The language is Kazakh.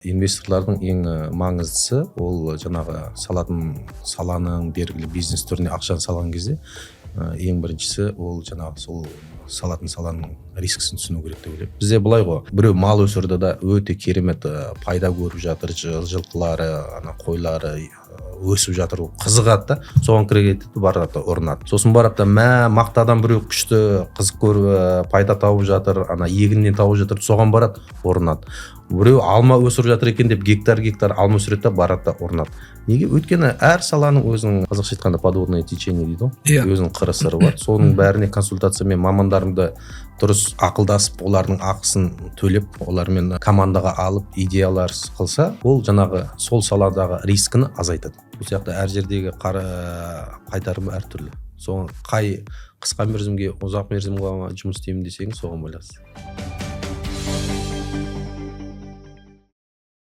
Инвесторлардың ең маңыздысы ол жаңағы салатын саланың белгілі бизнес түріне ақшаны салған кезде, ең біріншісі ол жаңағы сол салатын саланың рискісін түсіну керек деп ойлаймын. Бізде былай ғой: біреу мал өсірді да, өте керемет пайда көріп жатыр, жылқылары, ана қойлары өсіп жатыр, ол қызығады да, соған кіре кетеді, барады да ұрынады. Сосын барады да, мә, мақтадан біреу күшті қызық көріп, пайда тауып жатыр, ана егіннен тауып жатыр, соған барады, ұрынады. Біреу алма өсіріп жатыр екен деп, гектар гектар алма өсіреді да, барады да ұрынады. Неге? Өйткені әр саланың өзінің, қазақша айтқанда, подводное течение дейді ғой, өзінің қыры сыры бар. Соның бәріне консультациямен мамандарымды дұрыс ақылдасып, олардың ақысын төлеп, олармен командаға алып, идеялар қылса, ол жаңағы сол саладағы рискіні азайтады. Бұл сияқты әр жердегі қайтарым әртүрлі. Соған қай қысқа мерзімге, ұзақ мерзімге жұмыс істеймін десең, соған байланысты.